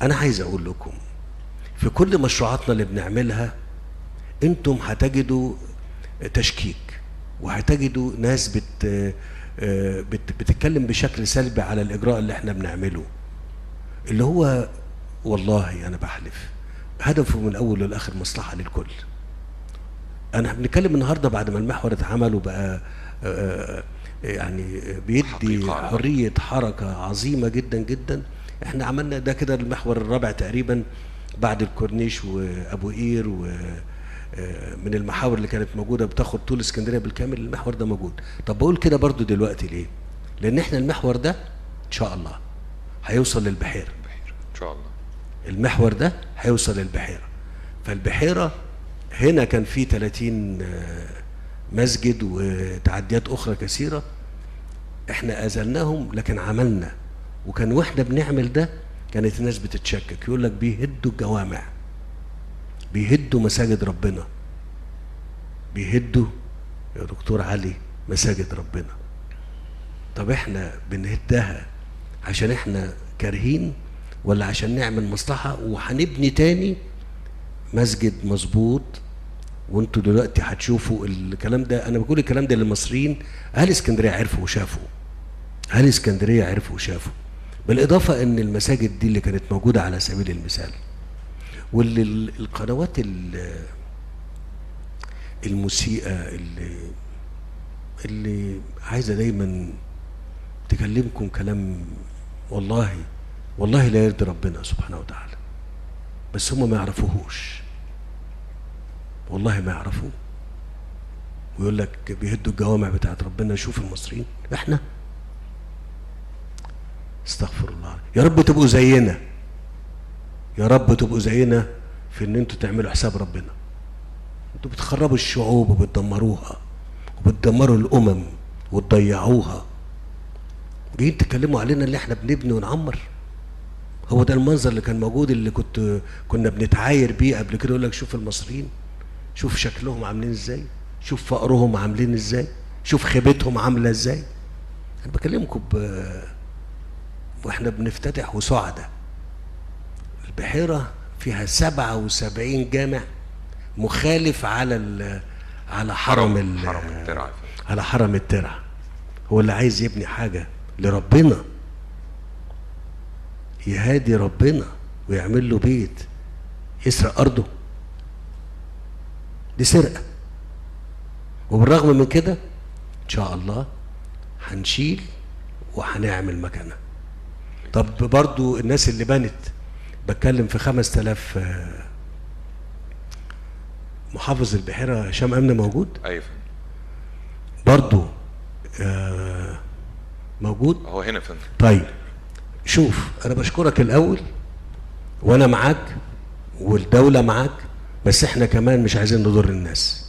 انا عايز اقول لكم في كل مشروعاتنا اللي بنعملها انتم هتجدوا تشكيك، وهتجدوا ناس بتتكلم بشكل سلبي على الاجراء اللي احنا بنعمله، اللي هو والله انا بحلف هدفه من الاول للاخر مصلحة للكل. انا بنتكلم النهارده بعد ما المحور اتعمل وبقى يعني بيدي حرية حركة عظيمة جدا جدا. احنا عملنا ده كده المحور الرابع تقريبا بعد الكورنيش وابو قير، ومن المحاور اللي كانت موجودة بتاخد طول اسكندرية بالكامل، المحور ده موجود. طب بقول كده برضو دلوقتي ليه؟ لان احنا المحور ده ان شاء الله هيوصل للبحيره ان شاء الله. المحور ده هيوصل للبحيره. فالبحيره هنا كان في 30 مسجد وتعديات اخرى كثيرة، احنا ازلناهم لكن عملنا. وكان واحنا بنعمل ده كانت الناس بتتشكك، يقول لك بيهدوا الجوامع، بيهدوا مساجد ربنا، بيهدوا يا دكتور علي مساجد ربنا. طب احنا بنهدها عشان احنا كارهين ولا عشان نعمل مصلحة وهنبني تاني مسجد مظبوط؟ وانتوا دلوقتي هتشوفوا الكلام ده. انا بقول الكلام ده للمصريين، اهل اسكندرية عرفوا وشافوا، اهل اسكندرية عرفوا وشافوا. بالاضافة ان المساجد دي اللي كانت موجودة على سبيل المثال، واللي القنوات المسيئه اللي عايزه دايما تكلمكم كلام والله والله لا يرضي ربنا سبحانه وتعالى، بس هم ما يعرفوهوش، والله ما يعرفوه. ويقول لك بيهدوا الجوامع بتاعت ربنا. شوف المصريين احنا، استغفر الله، يا رب تبقوا زينا، يا رب تبقوا زينا في ان انتوا تعملوا حساب ربنا. انتوا بتخربوا الشعوب وبتدمروها وبتدمروا الامم وتضيعوها، جايين تتكلموا علينا اللي احنا بنبني ونعمر. هو ده المنظر اللي كان موجود، اللي كنا بنتعاير بيه قبل كده. يقول لك شوف المصريين، شوف شكلهم عاملين ازاي، شوف فقرهم عاملين ازاي، شوف خيبتهم عامله ازاي. انا بكلمكم واحنا بنفتتح وسعدة. البحيرة فيها 77 جامع مخالف على على حرم الترعة، على حرم الترعة. هو اللي عايز يبني حاجة لربنا يهادي ربنا ويعمل له بيت، يسرق أرضه؟ دي سرقة. وبالرغم من كده إن شاء الله هنشيل وهنعمل مكانها. طب برضو الناس اللي بنت، بتكلم في 5000. محافظ البحيرة هشام أمنة موجود؟ أيوة برضو موجود؟ هو هنا فندم. طيب شوف، أنا بشكرك الأول، وأنا معاك والدولة معاك، بس إحنا كمان مش عايزين نضر الناس.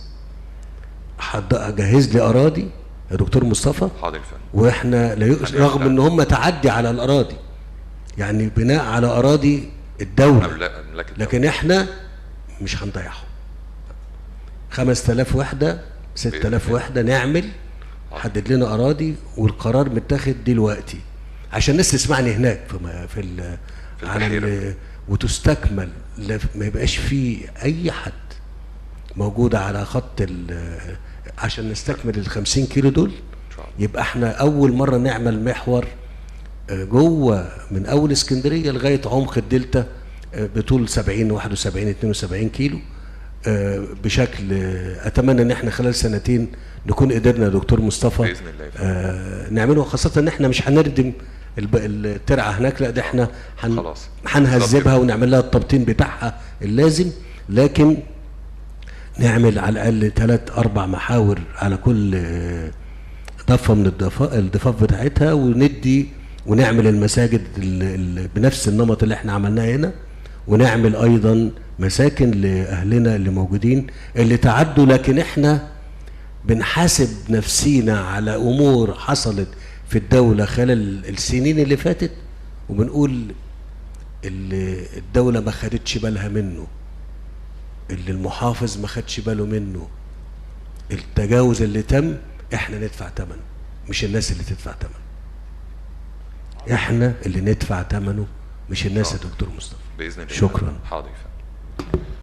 جهز لي أراضي يا دكتور مصطفى. حاضر فندم. وإحنا لا رغم إن هم تعدي على الأراضي، يعني بناء على أراضي الدولة، لكن إحنا مش هنضيعهم. 5000 وحدة، 6000 وحدة نعمل، حدد لنا أراضي، والقرار متاخد دلوقتي عشان الناس تسمعني هناك في على وتستكمل، ما يبقاش في أي حد موجود على خط عشان نستكمل ال 50 كيلو دول. يبقى احنا أول مرة نعمل محور جوه من أول اسكندرية لغاية عمق الدلتا بطول 70 71 72 كيلو بشكل اتمنى ان احنا خلال سنتين نكون قدرنا يا دكتور مصطفى باذن الله نعمله، خاصة ان احنا مش هنردم الترعه هناك، لا ده احنا هنهذبها ونعمل لها التبطين بتاعها اللازم، لكن نعمل على الاقل 3 4 محاور على كل ضفه من الضفاف بتاعتها، وندي ونعمل المساجد بنفس النمط اللي احنا عملناه هنا، ونعمل ايضا مساكن لاهلنا اللي موجودين اللي تعدوا. لكن احنا بنحاسب نفسينا على امور حصلت في الدولة خلال السنين اللي فاتت، وبنقول اللي الدولة ما خدتش بالها منه، اللي المحافظ ما خدش باله منه، التجاوز اللي تم احنا ندفع ثمنه، مش الناس اللي تدفع ثمنه، احنا اللي ندفع ثمنه مش الناس يا دكتور مصطفى. باذن الله. شكرا. حاضر يا فندم.